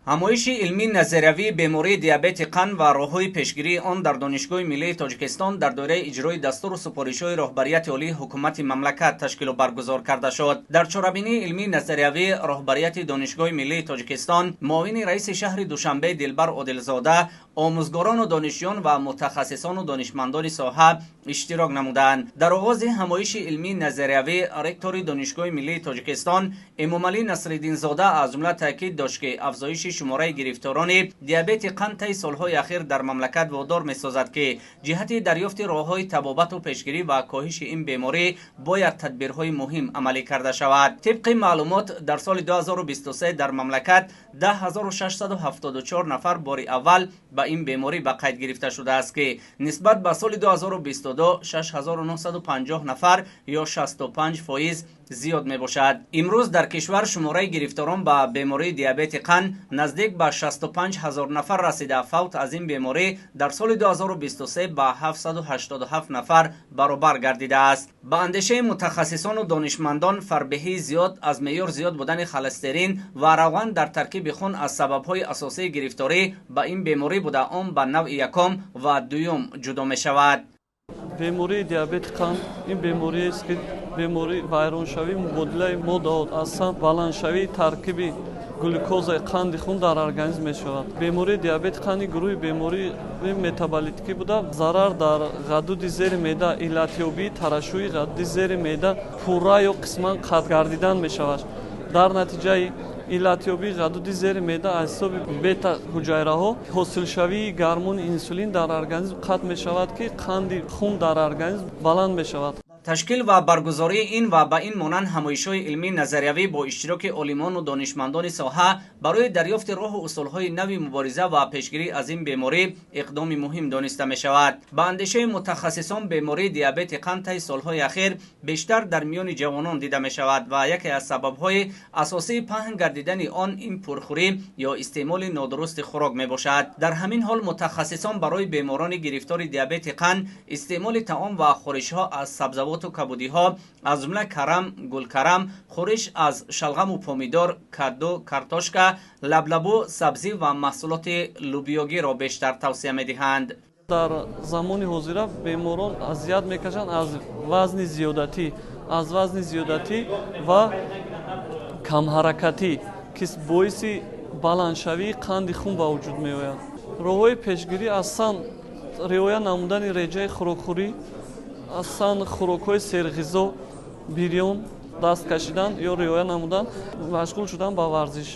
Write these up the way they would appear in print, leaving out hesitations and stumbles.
Ҳамоиши илмии назариявии бемории диабети қанд ва роҳҳои пешгирии он дар Донишгоҳи миллии Тоҷикистон дар доираи иҷрои дастуру супоришҳои роҳбарияти олии ҳукумати мамлакат ташкилу баргузор карда шуд. Дар чорабинии илмии назариявӣ роҳбарияти Донишгоҳи миллии Тоҷикистон, муовини раиси шаҳри Душанбе Дилбар Одилзода, омӯзгорону донишҷӯён ва мутахассисону донишмандони соҳа иштирок намуданд. Дар оғози ҳамоиши илмии назариявӣ ректори Донишгоҳи миллии Тоҷикистон Эмомалӣ Насриддинзода аз ҷумла таъкид дошт, ки афзоиши шумораи гирифторони диабети қанд таи солҳои ахир дар мамлакат водор месозад, ки ҷиҳати дарёфти роҳҳои табобату пешгирӣ ва коҳиши ин беморӣ бояд тадбирҳои муҳим амалӣ карда шавад. Тибқи маълумот, дар соли 2023 дар мамлакат 10 674 нафар бори аввал ба ин беморӣ ба қайд гирифта шудааст, ки нисбат ба соли 2022 6950 нафар ё 65% зиёд мебошад. Имрӯз дар кишвар шумораи гирифторон ба бемории диабети қанд наздик ба 65 ҳазор нафар расида, фавт аз ин беморӣ дар соли 2023 ба 787 нафар баробар гардидааст. Ба андешаи мутахассисону донишмандон, фарбеҳии зиёд, аз меъёр зиёд будани холестерин ва равған дар таркиби хун аз сабабҳои асосии гирифторӣ ба ин беморӣ буда, он ба навъи якум ва дуюм ҷудо мешавад. Бемории диабети қанд ин бемориест, ки бемории вайроншавии мубодилаи моддаҳо, аслан баландшавии таркиби глюкозаи қанди хун дар организм мешавад. Бемории диабети қанди гурӯҳи бемории метаболитикӣ буда, зарар дар ғадуди зери меъда, иллатёбии тарашшӯи ғадуди зери меъда пурра ё қисман қатъ гардидан мешавад. Дар натиҷаи иллатёбии ғадуди зери меъда аз ҳисоби бета ҳуҷайраҳо ҳосилшавии гормони инсулин дар организм қатъ мешавад, ки қанди хун дар организм баланд мешавад. Ташкил ва баргузории ин ва ба ин монанд ҳамоишҳои илмии назариявӣ бо иштироки олимону донишмандони соҳа барои дарёфти роҳу усулҳои нави мубориза ва пешгирӣ аз ин беморӣ иқдоми муҳим дониста мешавад. Ба андешаи мутахассисон, бемории диабети қанд таи солҳои ахир бештар дар миёни ҷавонон дида мешавад ва яке аз сабабҳои асосии паҳн гардидани он ин пурхӯрӣ ё истеъмоли нодурусти хӯрок мебошад. Дар ҳамин ҳол мутахассисон барои беморони гирифтори диабети қанд истеъмоли таом ва хӯришҳо аз сабзавоту кабудиҳо, аз ҷумла карам, гулкарам, хӯриш аз шалғаму помидор, каду, картошка, лаблабу, сабзӣ ва маҳсулоти лубиёгиро бештар тавсия медиҳанд. Дар замони ҳозира беморон азият мекашанд аз вазни зиёдатӣ, аз вазни зиёдатӣ ва камҳаракатӣ, ки боиси баландшавии қанди хун ба вуҷуд меояд. Роҳҳои пешгирӣ аслан риоя намудани реҷаи хӯрокхӯрӣ, аслан хӯрокҳои серғизо, бирён даст кашидан ё риоя намудан, машғул шудан ба варзиш.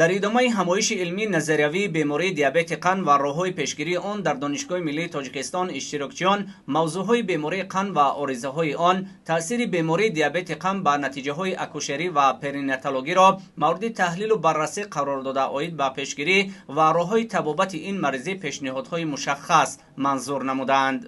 Дар идомаи ҳамоиши илмии назариявии бемории диабети қанд ва роҳҳои пешгирии он дар Донишгоҳи миллии Тоҷикистон иштирокчиён мавзӯъҳои бемории қанд ва оризаҳои он, таъсири бемории диабети қанд ба натиҷаҳои акушерӣ ва перинатологиро мавриди таҳлилу баррасӣ қарор дода, оид ба пешгирӣ ва роҳҳои табобати ин маризӣ пешниҳодҳои мушаххас манзур намуданд.